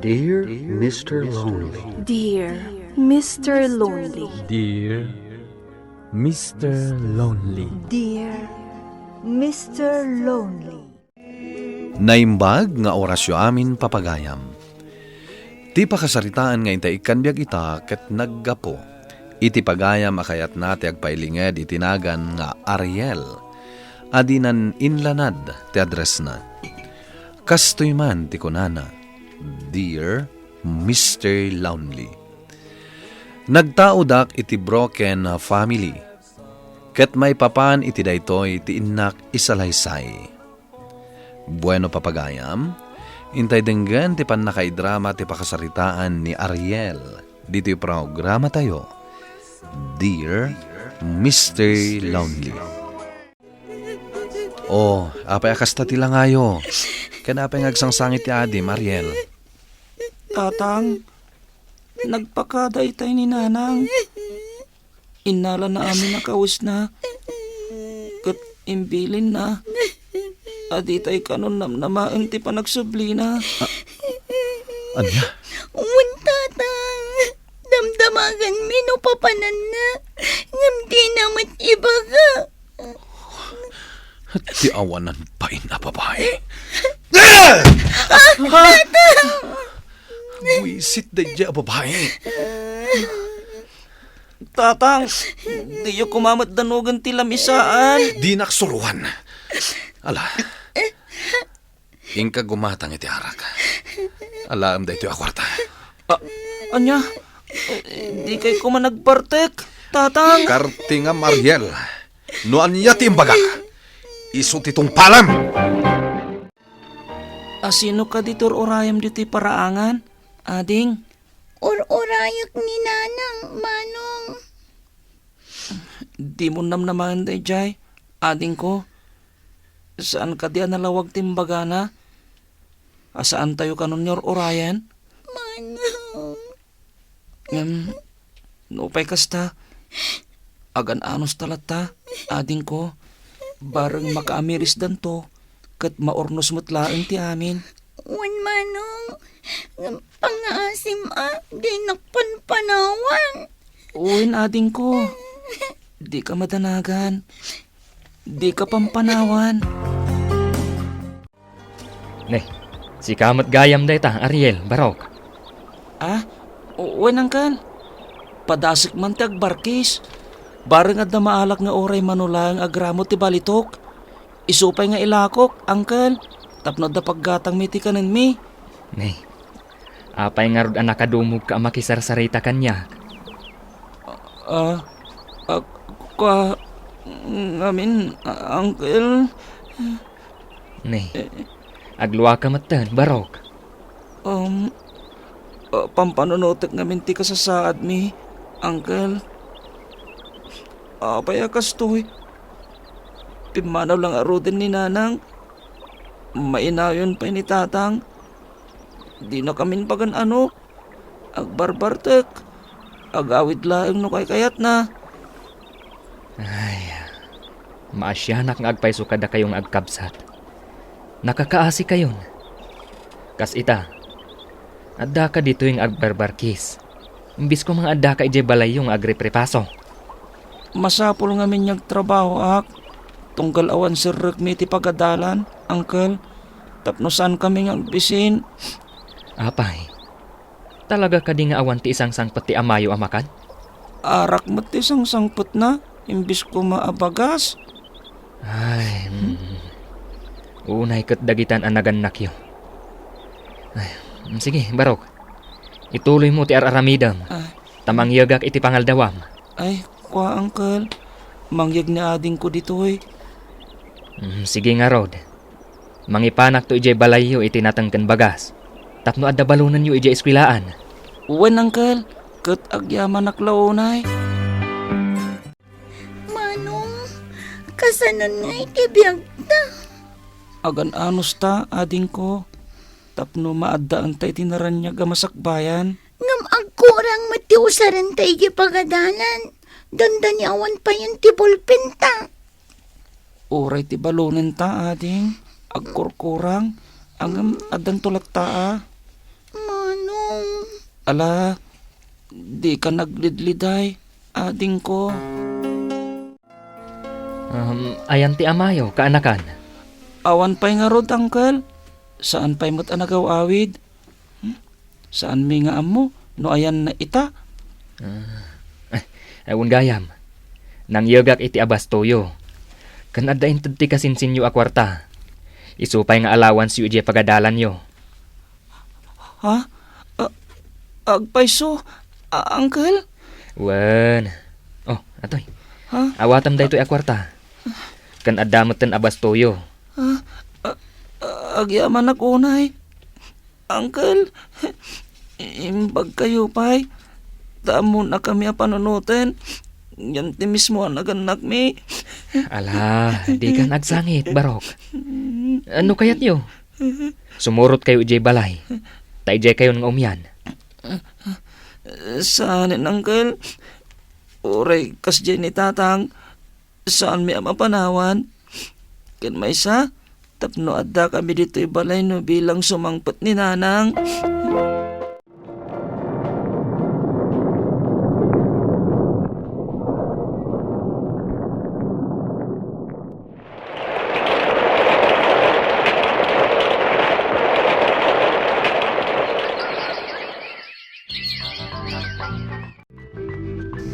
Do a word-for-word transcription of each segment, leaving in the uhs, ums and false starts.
Dear Mister Lonely. Dear Mister Lonely. Dear Mister Lonely. Dear Mister Lonely. Naimbag nga orasyo amin, papagayam. Ti pakasaritaan nga intay ikkan biag ita ket naggapu iti pagayam a kayatna ti agpailinged iti nagan nga Ariel, a dinan inlanad ti addressna. Kastoy man ti kunana, "Dear Mister Lonely, nagtaodak iti broken family, ket maipapan iti daytoy ti innak isalaysay." Bueno, papagayam, intay denggen ti pannakaidrama ti pakasaritaan ni Ariel ditoy programatayo, Dear Mister Lonely. Oh, apay a kasta ti langayo? Ken apay nga agsangsangit ti adim, Ariel? Tatang, nagpakada itay ni Nanang. Innalana amin a kawesna, ket imbilinna a ditay kanon namnamaen ti panagsublina. Ania? Wen, Tatang. Damdamaganmi no papananna, ngem dina met ibaga. Ti awanan pain a babae. Ah! Tatang! Buisit daydiay a babae. Tatang, diyo koma met danogen ti lamisaan. Dinak suroan. Ala. Inka gumatang iti arak. Alaem daytoy a kuarta. A-, ania? Eh, dikay koma nagbartek, Tatang. Kartingam, Ariel. No ania ti imbagak, isu ti tungpalam. A, sino kadi ti ur-urayem ditoy paraangan, ading? Ur-urayek ni Nanang, Manong. Dimo namnamaen daydiay, adingko. Saan kadi a nalawag ti imbagana a saantayo kanon nga ur-urayen? Manong. Ngem, nupay kasta, agan-anos ta latta, adingko, bareng makaamirisdanto, ket maurnos met laeng ti amin. Wen, Manong, ngem pangngaasim a, dinak panpanawan. Wen, adingko, dika madanagan, dika pampanawan. Ne, sika met gayam dayta, Ariel, Barok. Ah, wen, Uncle. Padasek man ti agbarkis. Bareng adda maalak nga uray mano laeng agramoen ti balitok. Isu pay nga ilakok, Uncle, tapno adda paggatangmi ti kanenmi. Ne, apay ngarud a nakadumogka a makisarsarita kaniak? Ah, ah, kua, ngamin, Uncle. Ne, agluaka metten, Barok. Um, ah, pampanunotek ngamin ti kasasaadmi, Uncle. Apay a kastoy? Pimmanaw la ngaruden ni Nanang. Mainayon pay ni Tatang. Dinakamin pagan-ano. Agbarbartek. Agawid laeng no kaykayatna. Ay, maasianak nga agpayso kadakayo nga agkabsat. Nakakaasikayon. Kas ita, addaka ditoy nga agbarbarkis. Imbis koma nga addaka idiay balayyo nga agreprepaso. Masapul ngamin nga agtrabahoak, tunggal awan serrekmi iti pagadalan, Uncle, tapno saankami nga agbisin. Apay, talaga kadi nga awan ti isangsangpet ti amayo a makan? Arak met ti sangsangpetna, imbis koma a bagas. Ay, mm. Unay ket dagitan a nagannakyo. Ay, mm, sige, Barok. Ituloymo ti ar-aramidem. Ah. Ta mangyegak iti pangaldawam. Ay, kua, Uncle. Mangyeg ni adingko ditoy. Mm, sige ngarud. Mangipanakto idiay balayyo iti nateng ken bagas, tapno adda balonenyo idiay eskuelaan. Wen, Uncle. Ket agyamanak la unay. Manong, kasanon nga iti biagta? Agan-anos ta, adingko, tapno maaddaanta iti naraniag a masakbayan. Ngem agkurang met ti usarenta iti pagadalan. Dandani awan payen ti bolpenta. Uray ti balonenta, ading, agkurkurang, ngem addanto latta a. Manong. Ala, dika naglidliday, adingko. Um, ayan ti amayo, kaanakan? Awan pay ngarud, Uncle. Saan pay met a nagaw-awid. Hmm? Saanmi nga ammo no ayanna ita. Ah, eh, eh, wen gayam. Nangyegak iti abastoyo. Ken adda inted ti kasinsinyo a kuarta. Isu pay nga allowance-yo idiay pagadalanyo. Ha? A-, agpayso, a-, Uncle? Wen. Oh, atoy. Ha? Awatem daytoy a kuarta. Ken adda metten abastoyo. Ha? A-, agyamanak unay. Uncle, imbagkayo pay. Ta ammonnakami a panunoten. Ngem ti mismo a nagannakmi. Ala, dikan agsangit, Barok. Ano kayatyo? Sumurotkayo idiay balay. Ta idiaykayon nga umian. Saanen, Uncle. Uray kasdiay ni Tatang, saanmi a mapanawan. Ken maysa, tapno addakami ditoy balay no bilang sumangpet ni Nanang.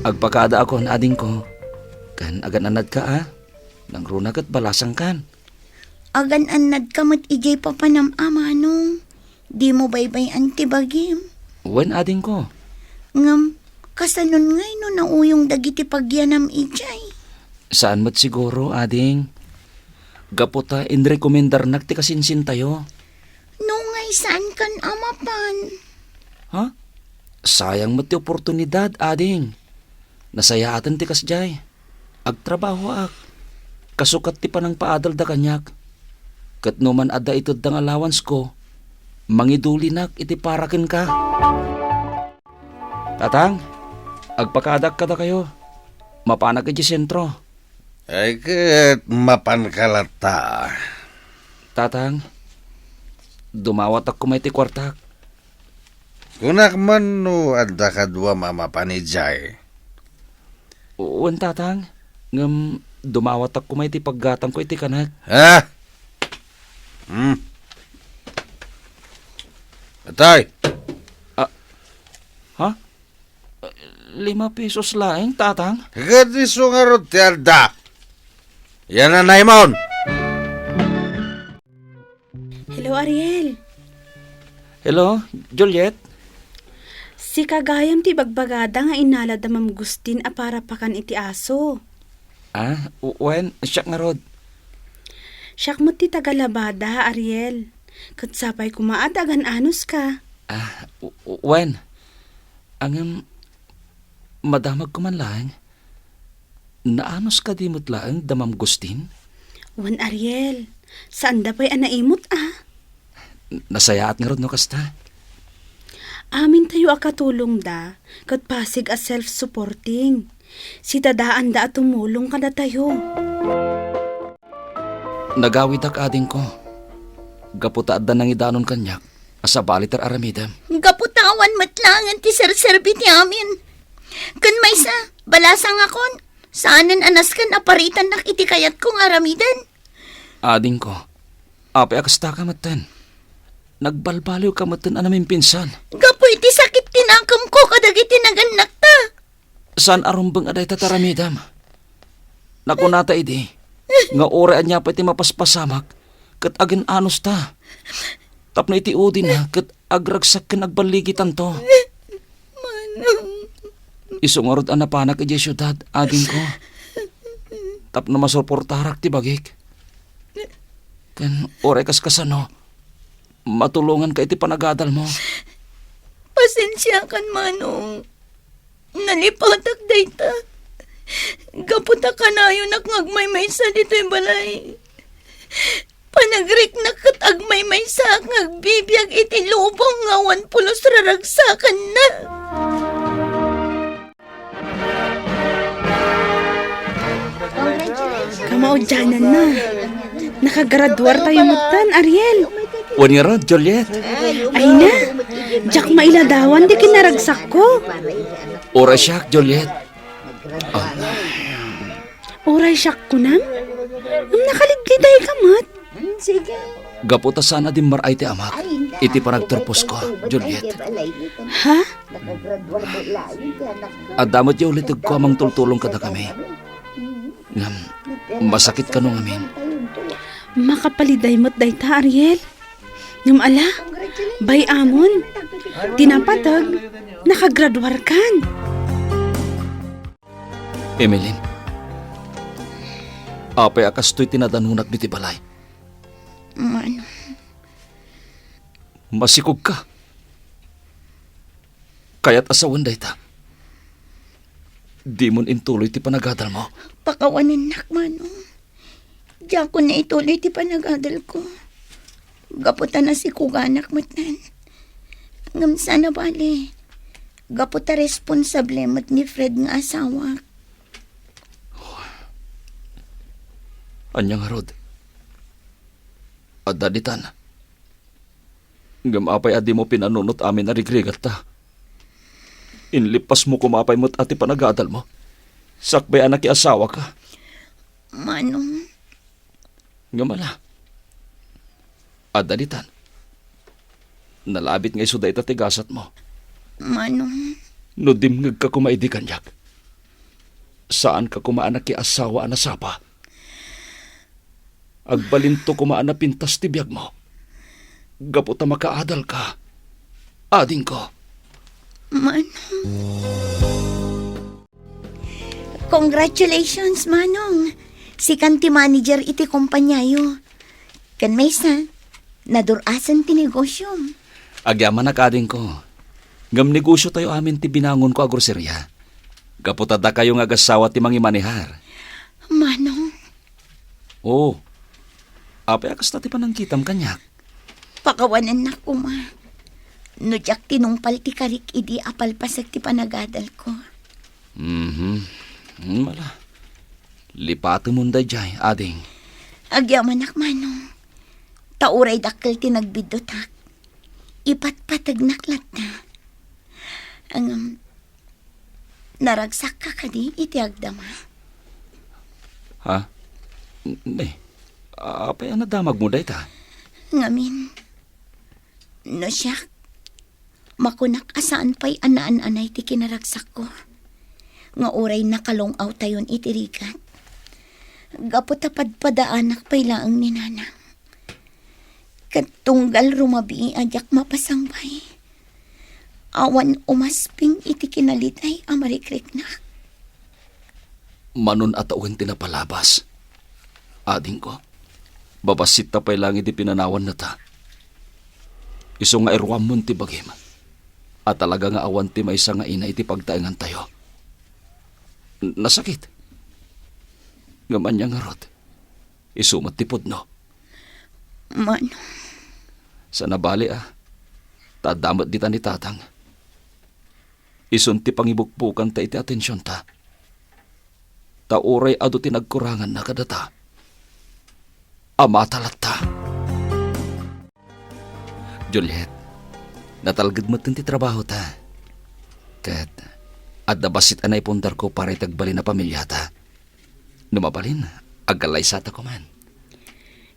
Agpakaadaakon, adingko. Ken agan-annadka a. Nangruna ket balasangkan. Agan-annadka met idiay papanam a, Manong. Dimo baybay-an ti bagim. Wen, adingko. Ngem, kasanon ngay no nauyong dagiti pagyanam idiay? Saan met siguro, ading. Gapu ta inrekomendarnak ti kasinsintayo. No ngay saankan a mapan? Ha? Sayang met ti oportunidad, ading. Nasayaaten ti kasdiay. Agtrabahoak. Kasukat ti panangpaadalda kaniak. Ket no man adda itedda nga allowance-ko, mangidulinak iti para kenka. Tatang, agpakaadak kadakayo. Mapanak idiay sentro. Ay, ket mapanka latta. Tatang, dumawatak koma iti kuartak. Kunak man no adda kaduam a mapan idiay. Wen, Tatang, ngem dumawatak koma iti paggatangko iti kanek. Ha? Hmm. Atay. Ah, ha? Lima pesos laeng, Tatang? Ket isu ngarud ti adda. Yan a naimon. Hello, Ariel. Hello, Juliet? Sika gayam ti bagbagada nga inala da Ma'am Gustin a para pakan iti aso. Ah, u-, wen, siak ngarud. Siak met ti taga-labada, Ariel. Ket sapay koma a ta agan-anuska. Ah, u-, u-, wen. Ngem, madamagko man laeng. Naanus kadi met laeng da Ma'am Gustin? Wen, Ariel, saanda pay a naimut a. Nasayaat ngarud no kasta. Amintayo a katulongda, ket pasig a self-supporting. Sitadaanda a tumulong kadatayo. Nagawidak, adingko. Gapu ta adda nangidanon kaniak a sabali ti ar-aramidem. Gapu ta awan met laengen ti serserbi ti amin. Ken maysa, balasangakon, saanen a nasken a paritannak iti kayatko nga aramiden. Adingko, apay a kastaka metten? Nagbalbaliwka metten a namimpinsan. Gapu iti sakit ti nakemko kadagiti nagannakta. Saan a rumbeng a dayta ti aramidem. Nakunata idi nga uray ania pay ti mapaspasamak ket agen-anusta. Tapno iti udina ket agragsak ken agballigitanto. Manong. Isu ngarud a napanak idiay siudad, adingko. Tapno masuportarak ti bagik. Ken uray kaskasano, matulonganka iti panagadalmo. Pasensiakan, Manong. Nalipatak dayta. Gapu ta kanayonak nga agmaymaysa ditoy balay. Panagriknak ket agmaymaysaak nga agbibiag iti lubong nga awan pulos raragsakanna. Kamaudiananna. Nakagraduar tayo metten, Ariel. Wen ngarud, Juliet. Ay na, Diak mailadawan ti kinaragsakko. Uray siak, Juliet. Ah, Uray siak kunam? Ngem nakalidlidayka met. Gapu ta saan a dimmaray ti amak iti panagturposko, Juliet. Ha? Adda met ti ulitegko a mangtultulong kadakami. Ngem, masakit kano ngamin. Makapaliday met dayta, Ariel. Ngem ala, bay-amon. Ti napateg, nakagraduarkan. Emeline, apay a kastoy ti nadanunak ditoy balay? Manong. Masikogka. Kayat a sawen dayta. Dimon intuloy ti panagadalmo. Pakawanennak, Manong. Diakon na ituloy ti panagadalko. Gapu ta nasikoganak metten. Ngem saan a bale. Gapu ta responsable met ni Fred nga asawak. Ania ngarud? Adda ditan. Ngem apay a dimo pinanunot amin a rigrigatta? Inlippasmo koma pay met a ti panagadalmo. Sakbay a nakiasawaka. Manong. Ngem ala. Adda ditan. Nalabit nga isu dayta ti gasatmo. Manong. No dimngegka koma idi kaniak, saanka koma a nakiasawa a nasapa. Agbalinto koma a napintas ti biagmo. Gapu ta makaadalka, adingko. Manong. Congratulations, Manong. Sikan ti manager iti kompaniayo. Ken maysa, nadur-asen ti negosiom. Agyamanak, adingko. Ngem negosiotayo amin ti binangonko a groseria. Gapu ta dakayo nga agassawa ti mangimanehar. Manong. Oo. Apay a kasta ti panangkitam kaniak? Pakawanennak koma. No diak tinungpal ti karik idi apalpasek ti panagadalko. Mhm. Hmm, ala. Lipatemon daydiay, ading. Agyamanak, Manong. Ta uray dakkel ti nagbiddutak, ipatpategnak latta. Ngem, naragsakka kadi iti agdama? Ha? N-, ne. Apay a nadamagmo dayta? Ngamin, no siak, makunak a saan pay a naan-anay ti kinaragsakko, nga uray nakalung-awtayon iti rigat. Gapu ta padpadaanak pay laeng ni Nanang. Ket tunggal rumabii a diak mapasangbay, awan umasping iti kinaliday a marikriknak. Manon a tawen ti napalabas, adingko. Babassitta pay laeng iti pinanawanna ta. Isu nga iruammon ti bagim a talaga nga awan ti maysa nga ina iti pagtaengantayo. N-, nasakit. Ngem ania ngarud? Isu met ti pudno. Manong. Saan a bale a. Ta adda met ditan ni Tatang. Isun ti pangibukbukanta iti atensionta. Ta uray adu ti nagkuranganna kadata, a mata latta. Juliet, natalged metten ti trabahota. Ket adda bassit a naipundarko para iti agbalin a pamiliata. No mabalin, agkallaysata koman.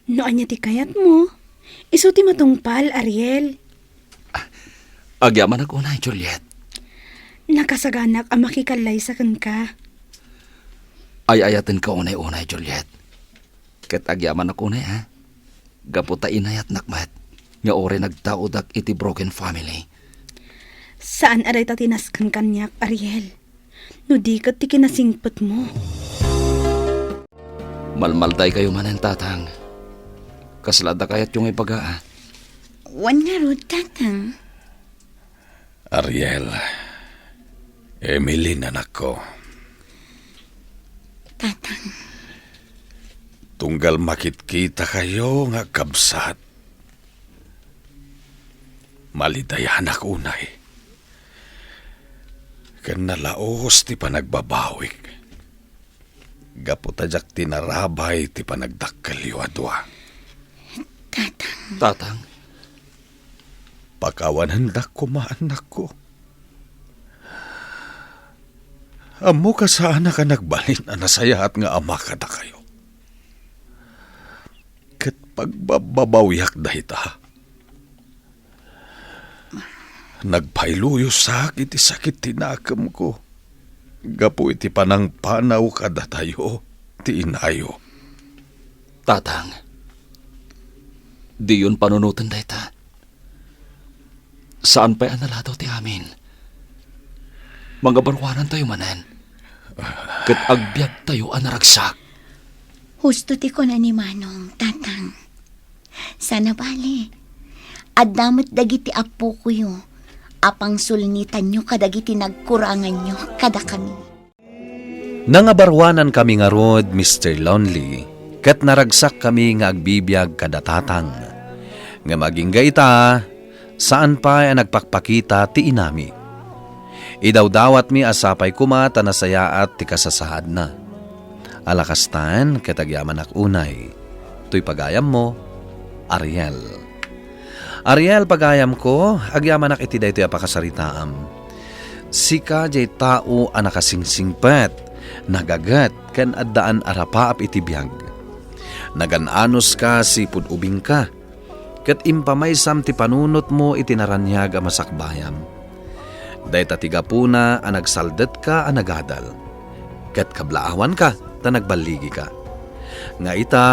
No ania ti kayatmo, isu ti matungpal, Ariel. Agyamanak unay, Juliet. Nakasaganak a makikallaysa kenka. Ay-ayatenka unay-unay, Juliet. Ket agyamanak unay, ha? Gapu ta inayatnak met nga uray nagtaodak iti broken family. Saan a dayta ti nasken kaniak, Ariel. No di ket ti kinasingpetmo. Malmaldaykayo manen, Tatang. Kasla adda kayatyo nga ibaga, a? Wen ngarud, Tatang. Ariel, Emeline, anakko. Tatang. Tunggal makitkitakayo nga agkabsat, malidayanak unay. Ken nalaus ti panagbabawik. Gapu ta diak tinarabay ti panagdakkelyo a dua. Tatang. Tatang. Pakawanendak koma, annakko. Ammok a saanak a nagbalin a nasayaat nga ama kadakayo. Ket pagbabbabawiak dayta. Nagpailuyosak iti sakit ti nakemko gapu iti panangpanaw kadatayo ti inayo. Tatang, diyon panunoten dayta. Saan pay a naladaw ti amin. Mangabaruanantayo manen. Ket agbiagtayo a naragsak. Husto ti kuna ni Manong, Tatang. Sana bale, adda met dagiti appokoyo a pangsulnitanyo kadagiti nagkuranganyo kadakami. Nangabaruanankami ngarud, Mister Lonely, ket naragsakkami nga agbibiag kada tatang. Ngem agingga ita, saan pay a nagpakpakita ti inami. Idawdawatmi a sapay koma ta nasayaat ti kasasaadna. Ala kastan, ket agyamanak unay. Toy pagayammo, Ariel. Ariel, pagayamko, agyamanak iti daytoy a pakasaritaam. Sika diay tao a nakasingsingpet, nagaget, ken addaan a rapaap iti biag. Nagan-anoska sipud ubingka, ket impamaysam ti panunotmo iti naraniag a masakbayam. Dayta ti gapuna a nagsaldetka a nagadal, ket kablaawanka ta nagballigika. Nga ita,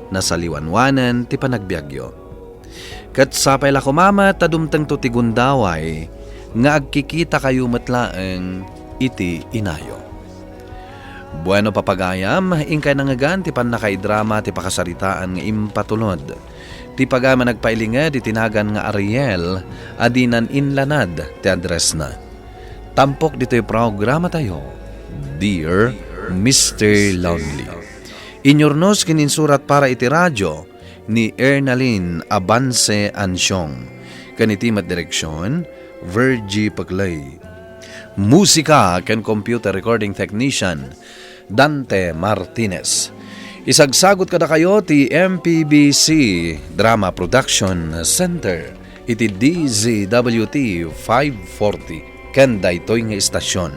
nasaliwanwanen ti panagbiagyo. Ket sapay la koma met ta dumtengto ti gundaway nga agkikitakayo met laeng iti inayo. Bueno, papagayam, inkay nangngegan ti pannakaidrama ti pakasaritaan nga impatulod. Ti pagayam a nagpailinged iti nagan nga Ariel a dinan inlanad ti addressna. Tampok ditoy programatayo, Dear Mister Lonely. Inyurnos ken insurat para iti radio ni Ernalyn Abance Ansiong. Ken iti met direksion, Virgie Peclay. Musika ken computer recording technician, Dante Martinez. Isagsagut kadakayo ti M P B C Drama Production Center iti D Z W T five forty ken daytoy nga istasyon.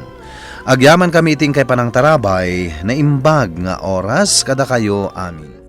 Agyamankami iti inkay panangtarabay, naimbag nga oras kadakayo amin.